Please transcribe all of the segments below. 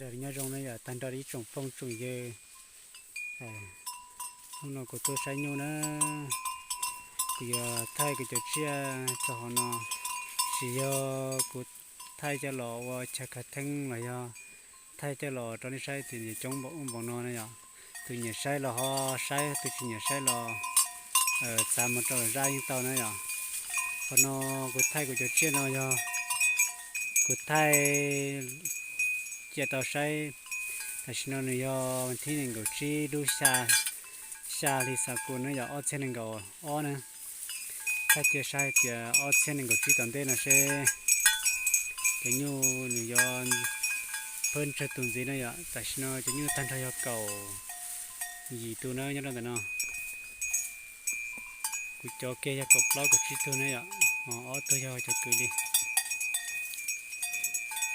Nyob zoo na yom, tag nrho ib tsoom phooj tsoom ywg, hnub no kuv tuaj saib nyuj na, kuv yuav thaij kuv cov tsiaj tso hauv no, tsis yog kuv thaij coj los ua chaw khav theeb los yog thaij coj los rau nej saib tias coob npaum ub npaum no na yom. Tus nyiam saib los ho saib, tus tsis nyiam saib los txav mus rau zaj yeej tau na yom. Qhov no kuv thaij kuv cov tsiaj no yog kuv thaij cia tau saib. Tam sim no nws yog thib nees nkaum tsib lub xya, xya hli xav kuv na yom, ob txhiab nees nkaum ob na. Thaij cia saib hais tias ob txhiab nees nkaum tsib tom ntej no seb cov nyuj nws yuav phab ntsawg tus ntxiv na yom. Tam sim no cov nyuj tag nrho yog kaum yim tus na nyob rau ntawm no. Kuv cov kiag yog kaum plaub kaum tsib tug na yom, ob tug yog cov kwv li.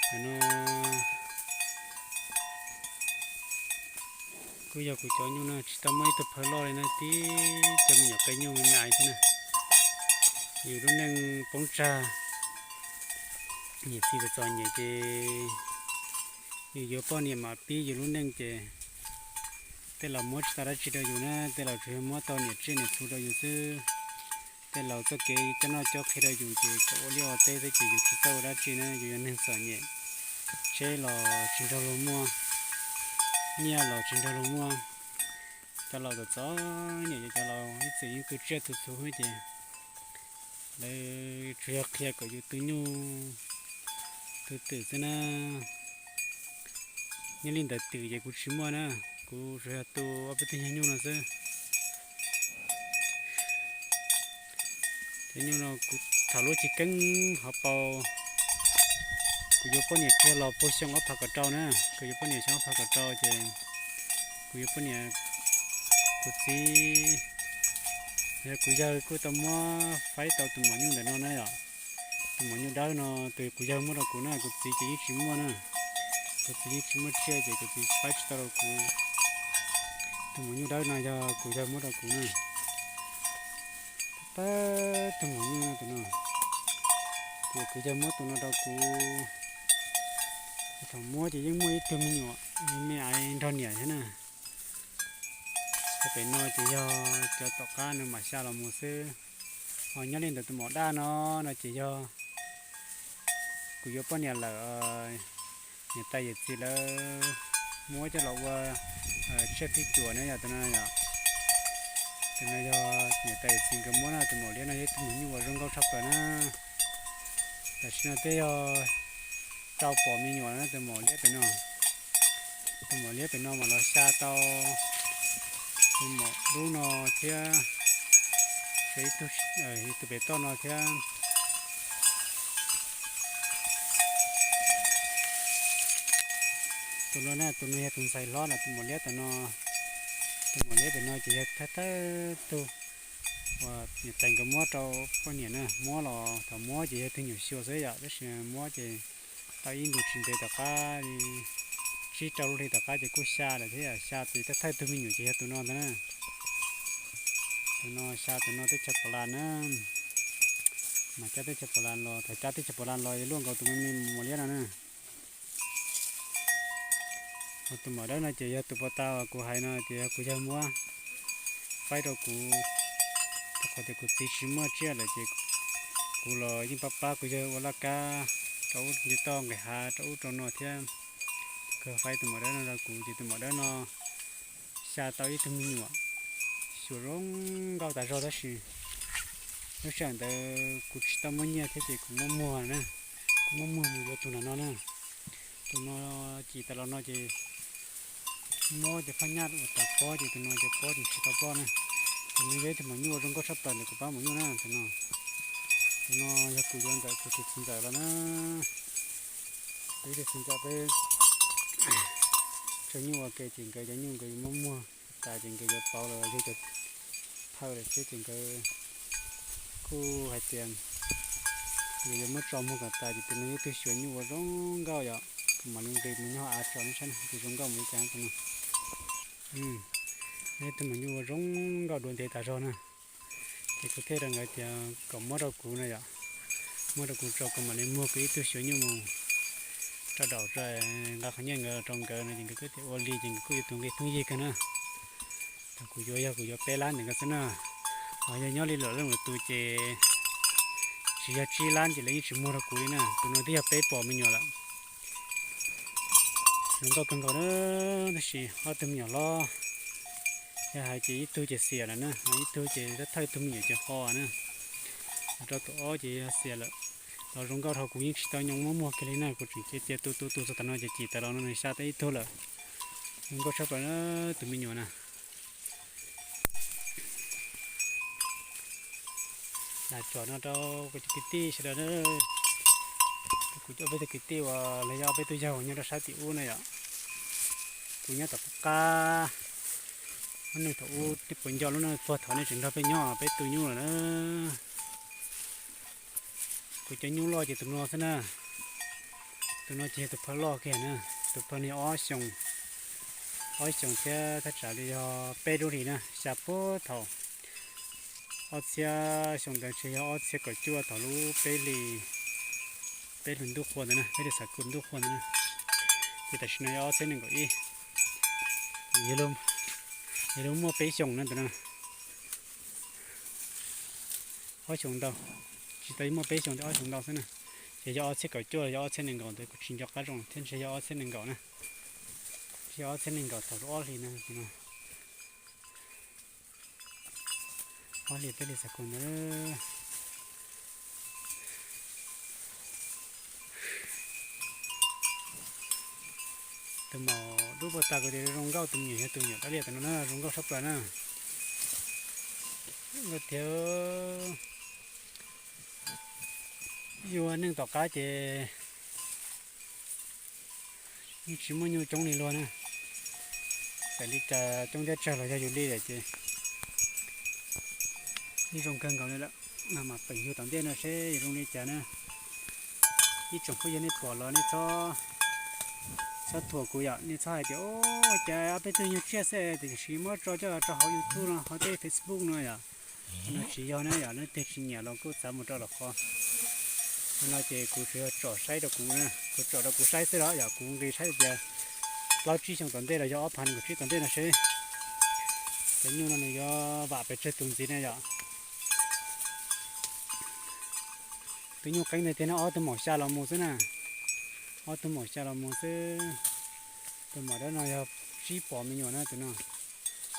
Ntawm no kuj yog kuv cov nyuj no tsis tau muaj ib tug phawj loj li na, tib cov me nyuam qe nyuj me me xwb na. Yus lub neej poob tsag, niam txiv txom txom nyem ces yus yuav poj niam mam pib yus lub neej ces tej laus muab tsis tau dab tsi rau yus na, tej laus tsuas yog muab tau niam tsiaj niam txhu rau yus xwb. Tej laus txoj kev coj noj coj qhi rau yus ces kom ua liaj ua teb xwb ces yus tsis txawj ua dab tsi na, yus yog neeg txom nyem, tsheb los tsis nrog luag muaj, nyiaj los tsis nrog luag muaj. Cov laus txom txom nyem, cov laus ib txwm yeej tu tsiaj tu txhu xwb ces lawv tsuas yog qhia kom yus tu nyuj tu twm xwb na. Nyob li ntawd twm ces kuv tsis muaj na, kuv tsuas yog tu ob peb tug nyuag nyuj no xwb. Cov nyuj no kuv tham lub chiv keeb hauv paus, kuv yuav poj niam kiag los puag xyoo ob phav kaum rau na, kuv yuav poj niam xyoo ob phav kaum rau ces kuv yuav poj niam, kuv txiv, yog kuv yawg kuj tau muab faib tau tus maum nyuj ntawm no na yom. Tus maum nyuj dawb no tus kuv yawg muab rau kuv na, kuv txiv ces yeej tsis muaj na. Kuv txiv yeej tsis muaj tsiaj ces kuv txiv faib tsis tau rau kuv. Tus maum nyuj dawb no yog kuv yawg muab rau kuv na. Pab tus maum nyuj no tus no, ces kuv yawg muab tus no rau kuv. Kuv thaum muab ces yeej muaj ib tug me nyuam me me aiv nrog niam thiab na. Cov pem no ces yog cov tom qab nws mam xya los mus xwb. Ho nyob li ntawm tus maum daj no, no ces yog kuv yuav poj niam lawm, niam tais yawm txiv lawv muab coj los ua tsiaj fij cuam na yom, tus no yom. Tus no yog niam tais yawm txiv nkawd muab na, tus maum liab no yog ib tug maum nyuj uas zoo nkauj tshaj plaws na. Tam sim no twb yog rau pom me nyuam na tus maum liab pem no. Tus maum liab pem no mas los xya tau tus maum dub no thiab, ib tug pem toj no thiab. Tus no na, tus no yog tus ntxhais hlob na, tus maum liab tam no, tus maum liab pem no ces yog thawj thawj tug uas niam tais nkawd muab rau poj niam na, muab los thaum muab ces yog tug nyuam xyuas xwb yom, tab sis muab ces tau ib ntus tsis ntev tom qab tsib rau lub hli tom qab ces kuj xya lawm thiab, xya ces thawj thawj tug me nyuam ces yog tus no ntag na. Tus no xya tus no teb chaws Pas Las na, mas cab teb chaws Pas Las los, thaum cab teb chaws Pas Las los luaj nkaus tus me me maum liab no na. Ho tus maum dawb no ces yog tus puag ta uas kuv hais no ces yog kuv yawg muab faib rau kuv, rau qhov tias kuv txiv tsis muaj tsiaj lawm ces kuv los yeej pab pab kuv yawg ua laj kab rau ub nce toj nqis hav rau ub rau no thiab. Kuv faib tus maum dawb no rau kuv ces tus maum dawb no xya tau ib tug me nyuam xyuas zoo nkauj tas zog tab sis lub sij hawm ntawd kuv tsis tau muaj nyiaj thiab ces kuv muab muag na, kuv muab muag mus yuav tus nram no na. Tus no cim tas los no ces muab cov phab nyaj uas tawm pob ces tus no cov pob ces tsis tau ploj na. Tus no yog ib tug maum nyuj zoo nkauj tshaj plaws ntawm kuv pab maum nyuj na tus no. Tus no yog kuv yuav ntawm kuv tus txiv ntxawm los na. Kuv ib tug txiv ntxawm peb tsawg nyuj ua ke ces nkawd cov nyuj nkawd yuav muab muag tas ces nkawd yuav pauv los yug cov phawj lawm xwb ces nkawd kuj hais tias nkawd yuav muab tso muag kom tas ces tus no yog ib tug xyuas nyuj uas zoo nkauj yom. Kuv mam li nqis mus nyob av tso nej saib na, tus zoo nkauj mus li cas tus no. Yog ib tug maum nyuj uas zoo nkauj dua ntev tas zog na. Ces kuv thiaj rau nkawd tias kom muab rau kuv no yom, muab rau kuv tso kuv mam li muag kuv ib tug xyuas nyuj mus. Rau daum nqa qhov nyiaj nkawd rau nkawd no ces nkawd kuj tias ua li ces nkawd kuj yuav tus nqi phooj ywg kawg na. Thaum kuv yuav yog kuv yuav peb lab ntawm nkawd xwb na. Ho yog nyob li lawm leej lwm tus ces tsis yog tsib lab ces lawv yeej tsis muag rau kuv li na. Tus no twb yog peb pom me nyuam lawm. Zoo nkauj kawg nkaus na, tab sis ob tug me nyuam hlob, yog hais ces ib tug ces xiam lawm na, ib tug ces thawj tug me nyuam ces ho na. Rau tus ob ces yog xiam lawm. Los zoo nkauj dhau kuv yeej tsis tau nyoo muab muag kiag li na, kuv tseem cia cia tu tu tu txog tam no ces cim tas los no nws xya tau ib tug lawm. Zoo nkauj tshaj plaws na tus me nyuam na. Lam tsom no rau kuv cov kwv tij sawv daws na, kuv cov peb tug kwv tij uas los yog peb tug yawg uas nyob rau sab tim ub na yom. Kuv nyob tom qab qab, lub neej thaum ub twb puas nco lub neej puag thaum nej tseem nrog peb nyob peb tu nyuj lawm na. Kuv cov nyuj loj ces tus no xwb na. Tus no ces yog tus phawj loj kiag na, tus phawj no ob xyoos, ob xyoos thiab thaj tsam li yog peb lub hlis na, xya puag thaum ob txhiab xyoo ntawd ntshe yog ob txhiab kaum cuaj thaum lub peb hlis, peb hlis ntuj qhua ntawd na, peb hlis xav kus ntuj qhua ntawd na. Ces tam sim no yog ob txhiab nees nkaum ib, yog lub muaj peb xyoos na tus no. Ob xyoos ntau, tsis tau muaj peb xyoos, ob xyoos ntau xwb na. Ces yog ob txhiab kaum cuaj los yog ob txhiab nees nkaum ntawd kuv tsis nco qab zoo thiab, ntshe yog ob txhiab nees nkaum na. Ntshe yog ob txhiab nees nkaum thaum lub ob hlis na. Ob hlis peb hlis xav kus ntawd. Tus maum dub puag ta kuv tias zoo nkauj, tus me nyuam yog tus me nyuam dab liaj tas no na, zoo nkauj tshaj plaws na. Zoo nkauj tiag. Yus neej tom qab ces yeej tsis muaj nyuj coob li luag na. Txawm li cas coob thiab tsawg los yog yus li lawm ces yeej zoo kawg nkaus li lawm. Mas mam peem yug tom ntej no seb zoo li cas na. Ib tsoom phooj ywg nej pom los nej txhob thuam kuv yom, nej txhob hais tias ua cas ob peb tug nyuag tsiaj xwb tiam sis muab tso coj los rau hauv YouTube no, hauv tej Facebook no yom. No tsis yog na yom, leej twg tsis nyiam los kuj txav mus rau lawm qhov. Qhov no ces kuv tsuas yog tsom saib rau kuv na, kuv tsom rau kuv saib xwb los yom, kuv nqis saib tias plaub tsib xyoo tom ntej los yog ob phav nees nkaum tsib tom ntej no seb cov nyuj no nws yuav vam pes tsawg tus ntxiv na yom. Tus nyuj qeeb ntawd tiag no ob tug maum xya los mus xwb na, ob tug maum xya los mus xwb. Tus maum dawb no yog tsib pom me nyuam na tus no.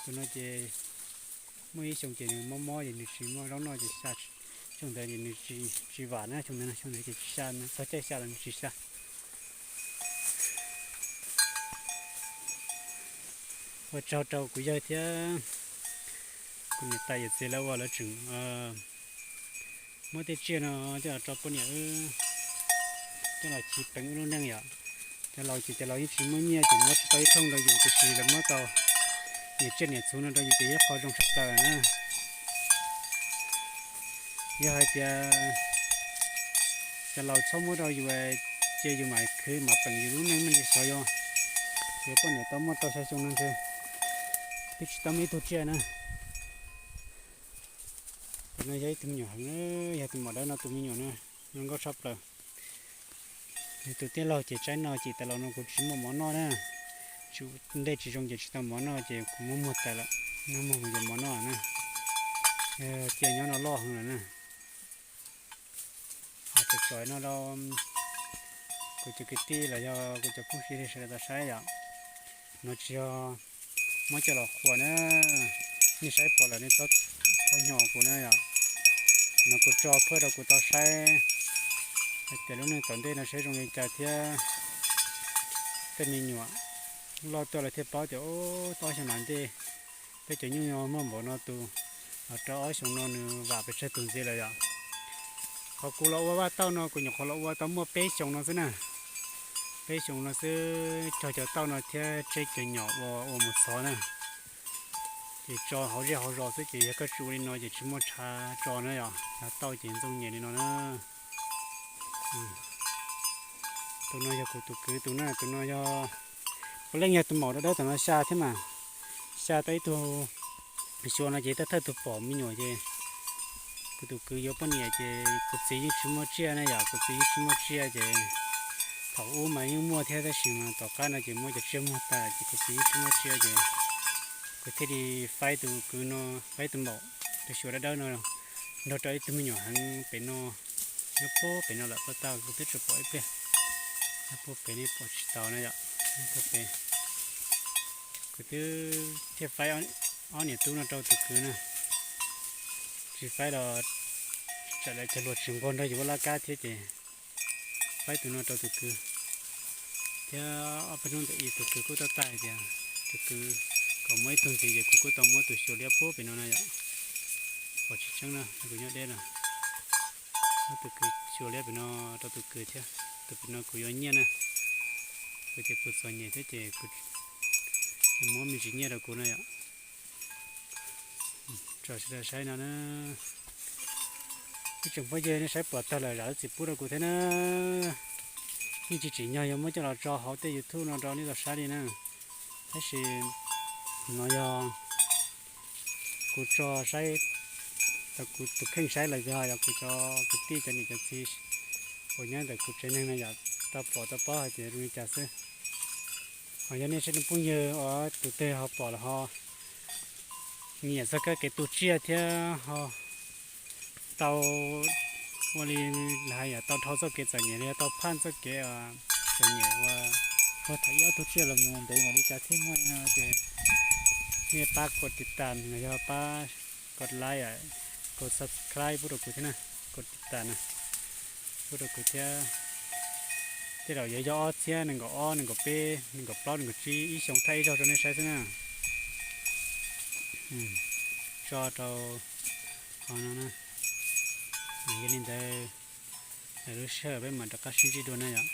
Tus no ces muaj ib xyoo ces nws mob mob ces nws tsis muaj zaub noj ces xya, xyoo ntawd ces nws tsis vam na, xyoo ntawd xyoo ntawd ces tsis xya, txog caij xya los nws tsis xya. Ua tsaug rau kuv yawg thiab kuv niam tais yawm txiv lawv uas lawv tseem muab tej tsiaj no coj los rau poj niam wb coj los chiv peev wb lub neej yom. Cov laus ces cov laus yeej tsis muaj nyiaj ces muab tsis tau ib thooj rau yus, tiam sis lawv muab tau niam tsiaj niam txhu no rau yus ces yog qhov zoo tshaj plaws na. Yog hais tias cov laus txhob muab rau yus, cia yus mam khwv mam peem yus lub neej, nej xyov yog, yog poj niam tau muaj rau xya xyoo no ntshe twb tsis tau muaj ib tug tsiaj na. Tus no yog ib tug me nyuam heev, yog tus maum dawb no tus me nyuam na, zoo nkauj tshaj plaws. Yog tus tij laug ces tsaib no ces tas los no kuv tsis muaj mov noj na, tsum ntej tsis zoo ces tsis tau mov noj ces kuv muab muag tas lawm, muab muag mus yuav mov noj na. Cia nyob no loj heev lawm na. Tsom tsom no rau kuv cov kwv tij los yog kuv cov phooj ywg sawv daws tau saib yom. No tsis yog muab coj los qhuas na, nej saib pom lawm nej txhob nyo kuv na yom. No kuv tso phuaj rau kuv tau saib hais tias lub neej tom ntej no saib zoo li cas thiab. Tej me nyuam loj tuaj lawv thiaj paub tias ob xyoo no ntej peb cov nyuj muaj npaum no tus, los rau ob xyoo no nws vam pes tsawg tus ntxiv lawm yom. Qhov kuv los ua vaj tauj no kuv nyuam qhuav los ua tau muaj peb xyoos no xwb na. Peb xyoos no xwb, cog cov tauj no thiab tseb cov nyom ua ua mus txhov na. Ces tso hauv zej hauv zos xwb ces yog koj tsis ua li no ces tsis muaj tshav tso na yom, cov tauj ces ntxooj nyem li no na. Tus no yog kuv tus kwv tus na, tus no yog puav leej yog tus maum dawb dawb tom no xya thiab mas, xya tau ib tug xyuas no ces thawj thawj tus pom me nyuam ces kuv tus kwv yuav poj niam ces kuv txiv yeej tsis muaj tsiaj na yom, kuv txiv yeej tsis muaj tsiaj ces Thaum ub mas yeej muaj thiab tab sis mas tom qab no ces muab cov tsiaj muag tas ces kuv txiv yeej tsis muaj tsiaj ces kuv thiaj li faib tus kwv no, faib tus maum, tus xyuas dawb dawb no nrog rau ib tug me nyuam heev pem no, nyob puag pem no lawm, pab tag kuv twb tsis pom ib pliag. Nyob puag pem nej pom tsis tau na yom, nyob puag pem. Kuv twb thiaj faib ob niam tub no rau tus kwv na, tsis faib los tsam lawv cog lus tsis nquag nrog yus ua laj kab thiab ces faib tus no rau tus kwv. Thiab ob peb hnub ntawm ib tus kwv kuj tuaj tag tias tus kwv kom muab ib tug ntxiv ces kuv kuj tau muab tus xyuas liab puag pem no na yom. Pom tsis tseeb na, kuv nyob deb na. Muab tus kwv xyuas liab pem no rau tus kwv thiab, tus pem no kuv yuav nyiaj na. Kuv tias kuv txom nyem thiab ces kuv muab me ntsis nyiaj rau kuv na yom. Tso sawv daws saib no na. Ib tsoom phooj ywg nej saib puas tag lawm zam lub txim pub rau kuv thiab na. Yeej tsis tsim nyog yuav muab coj los tso hauv tej YouTube no rau nej tau saib li na. Tab sis no yog kuv tso saib, tau kuv tus kheej saib los yog, yog kuv cov kwv tij cov niam cov txiv uas nyob ntawm kuv tsev neeg no yom, tau pom tau paub hais tias zoo li cas xwb. Ho yog nej saib phooj ywg uas tus twg ho pom los ho nyiam txog kab kev tu tsiaj thiab ho tau ua li hais yom, tau dhau txoj kev txom nyem los yog tau phaj txoj kev txom nyem uas puag thaum ib ob tug tsiaj los mus ntev npaum li cas thiab muaj no ces nej pab kos tiv tas los yog pab kos like, kos subscribe pub rau kuv thiab na, kos tiv tas na pub rau kuv thiab. Tej zaum yuav yog ob txhiab nees nkaum ob, nees nkaum peb, nees nkaum plaub, nees nkaum tsib, ib xyoo thaij ib zaug rau nej saib xwb na. Tso rau qhov no na. Yog li ntawd, lwm lub sij hawm peb mam rov qab sib ntsib dua na yom.